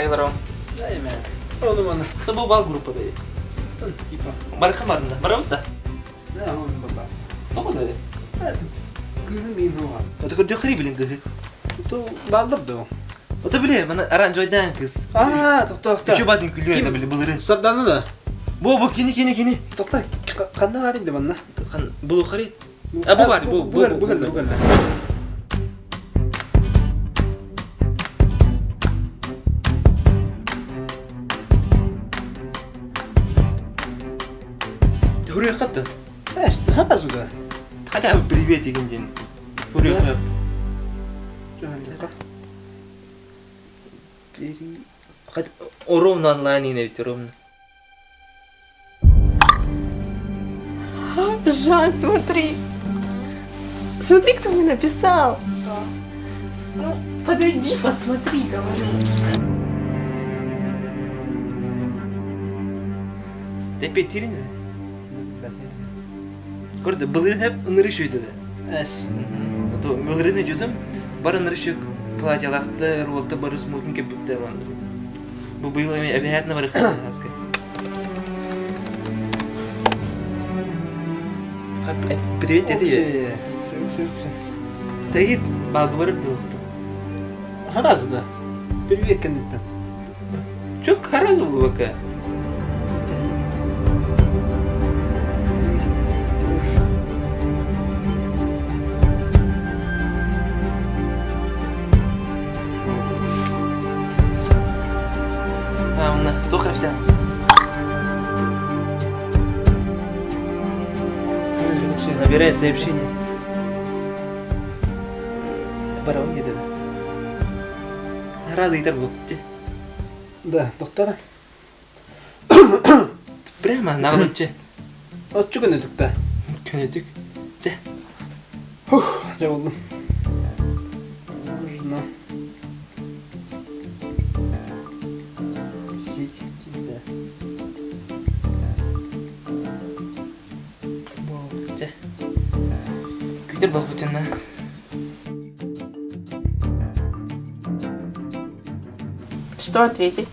Хайларом. Ону маны. Кто был бал группа да? Типа. Барыха барында. Барабыт да? Да, он баба. Тоҕо да? Кыһын мин хуа. Ото көрдө хри билин кыһы. То балдыр да. Ото биле, мана аранжойдан кыз. Аа, тохто, тохто. Үчү батын күлүө это биле былырын. Сарданы да. Бу бу кини кини кини. Тохто, ханна бар инде манна? Хан бу хари. А бу бар, бу бу бу бу. Хүрүө хатты. Эст, хапазуда. Хотя бы привет деген ден. Хүрүө хап. Ровно онлайн ведь ровно. Жан, смотри. Смотри, кто мне написал. Ну, подойди, посмотри, говорю. Тепетирин. Көрді, былырын hep ынырыш өйдеді. Эс. То былырын жутум, бар ынырыш платьялақты, руолта бары смокинг кеппитте ван. Бу быйыл обязательно бар хаска. Привет, деді. Все, все, все. Тагит балгы барып дуқты. Харазуда. Привет, кенеттен. Çok харазы был пока. Туох эпсэҥ? Набирает сообщение. Барабан где-то. Разы итер был. Да, доктор. Прямо наҕылыччы. Отчу көнөтүк та. Көнөтүк. Чэ. Фух, дьэ буллум. Нужно встретить тебя. Чэ. Күүтэр буолбутунна. Что ответить?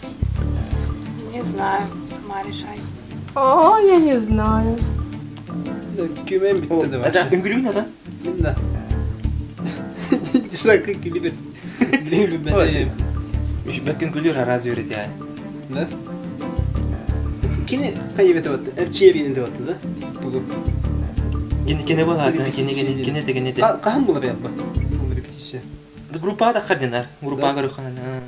Не знаю, сама решай. О, я не знаю. Да, күмэн бүттэ да Это үҥкүүлүүн да? Да. Дишака күлүбэт. Билин билбэт. Бэккин күлүр араас үөрэтэ. Да? Кини хайыбет батты? Эрчиебин батты да? Тугу. Кини кини буолаатын, кини кини кини те кини те. Хаһан була бэйб? Ол репетиция. Группа да хардинар. Группа көрөххана.